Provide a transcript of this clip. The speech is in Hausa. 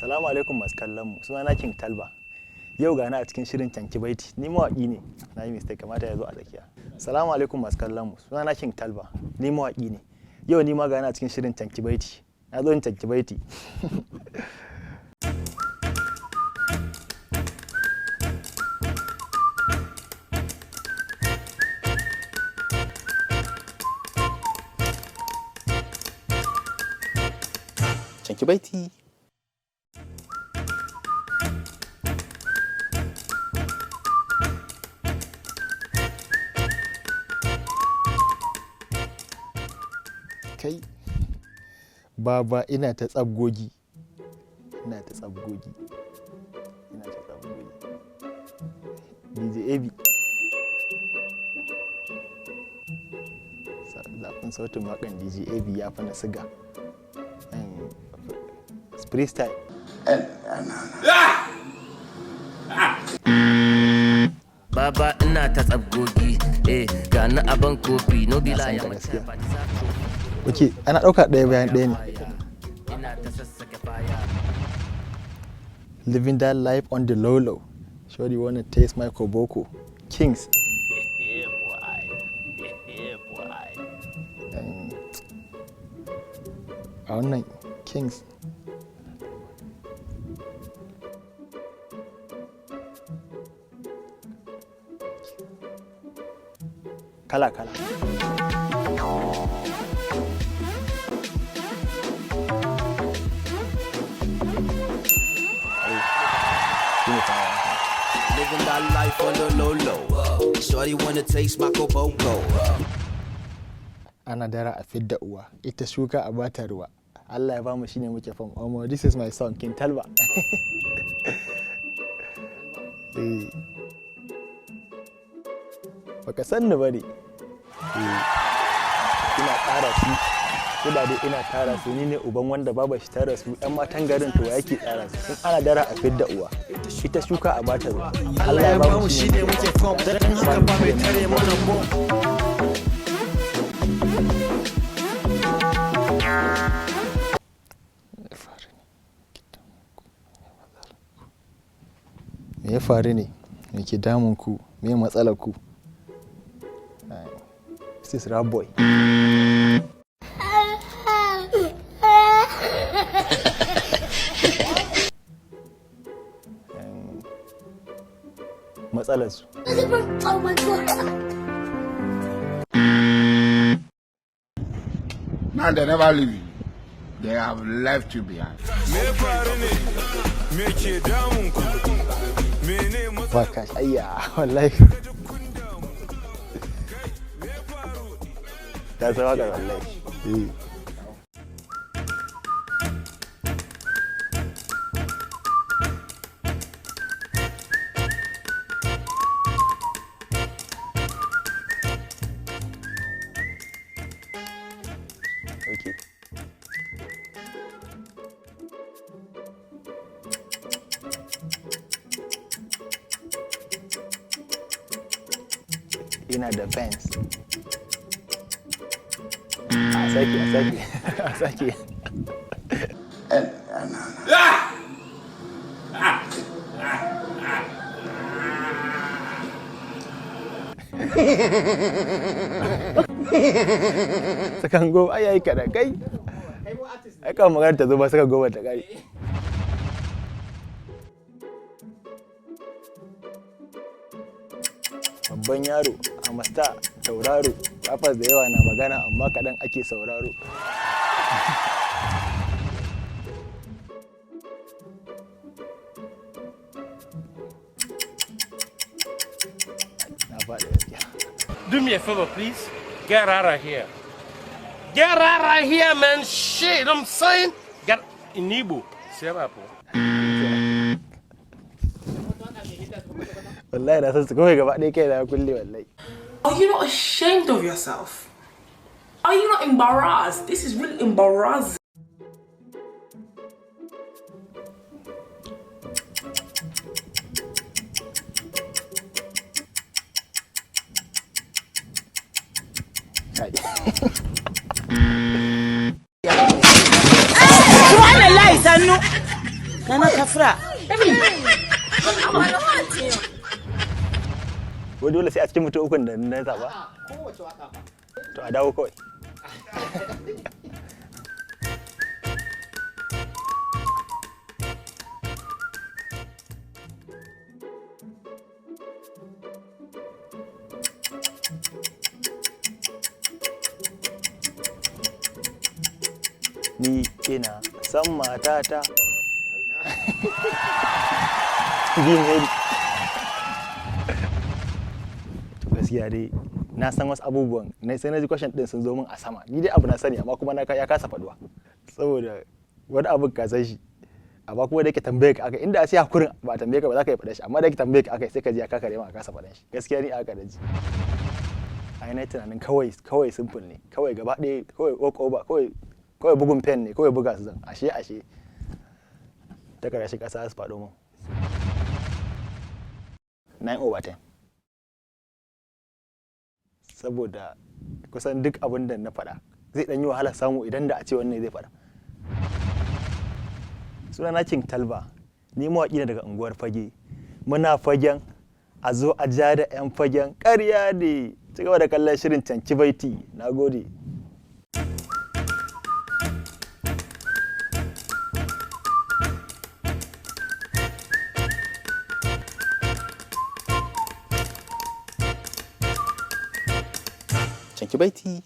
Salamu alaikum masu kallon mu. Sunana King Talba. Yau gani a cikin shirin Canki Baiti. Ni mawaƙi ne. Na yi mistake, kamata ya zo a tsakiya. Salamu alaikum masu kallon mu. Sunana King Talba. Ni mawaƙi ne. Yau ni ma gani a cikin shirin Canki Baiti. Na zo yin Canki Baiti. Canki Baiti. Kai. Baba, ina ta tsabgogi. Ina ta tsabgogi. Ina ta tsabgogi. DJ AB. Zafin sautin waƙan DJ AB ya fi na siga. Freestyle. Baba, ina ta tsabgogi, eh, ga ni aban kofi, no be Na san lie. ta gaskiya. Ok, ana ɗauka ɗaya bayan ɗaya ne. Ina ta sassake faya. Living that life on the low low. Shorty wanna taste my koboko. Kings. A wannan Kings. Kala kala. Shine fara. Living that life on the low low. Shorty wanna taste my koboko. Ana dara a fidda uwa, ita shuka a bata ruwa. Allah ya bamu shine muke fam. Omo, this is my song, King Talba. Eh, baka san ni bane. Eh, ina tsara su kudade, ina tara su. Ni ne uban wanda baba shi tara su. Yan matan garin, to yake tsara su? In ana dara a fidda uwa, ita shuka a bata ruwa. Allah ya bamu shine muke fam, dan haka ba mai tare mana bom. Me ya faru ne? Me ke damun ku? Me matsalar ku? This is Rap Boy. Matsalar su. Oh my God. Now they never leave you. They have left you behind. Me ya faru ne? Me ke damun ku? Mene Ba cash, ayya, wallahi ta zama ga wallahi. Eh. Okay. Ina da Benz. A sake, a sake, a sake. Sakan 10 ai yayi kaɗan kai. Ai kawai magana ta zo ba sakan 10 ta kare. Babban yaro a masta tauraro, rappers da yawa na magana amma kaɗan ake sauraro. Na faɗi gaskiya. Do me a favor, please. Get out of here. Get out of here, man. Shit, I'm saying. Get in Igbo. Say that. Wallahi na san su kawai gaba ɗaya, kai na kulle wallahi. Are you not ashamed of yourself? Are you not embarrassed? This is really embarrassing. Kai. Subhanallah, sannu. Nana Kafra. Wai dole sai a cikin mutum ukun da na zaba? To, a dawo kawai. Ni ina san matata. Gini. To, gaskiya dai na san wasu abubuwan na sai na ji question din sun zo min a sama. Ni dai abu na sani, amma kuma na ya kasa faduwa, saboda wani abu ka san shi, amma kuma da yake tambaye ka aka, inda a sai hakurin ba a tambaye ka ba za ka yi faɗa shi, amma da yake tambaye ka aka, sai ka ji ya kakare ma, a kasa faɗan shi. Gaskiya ni aka da ji ai na yi tunanin kawai kawai simple ne, kawai gaba ɗaya, kawai walk over, kawai kawai bugun pen ne, kawai buga su zan. Ashe ta karashin ƙasa su faɗo min. 9 over 10, saboda kusan duk abin da na faɗa zai ɗan yi wahala samu idan da a ce wannan zai faɗa. Sunana King Talba, ni mawaƙi ne daga unguwar Fage. Muna fagen a zo a ja da 'yan fagen, ƙarya ne. Ci gaba da kallon shirin Canki Baiti. Na gode. Canki baiti.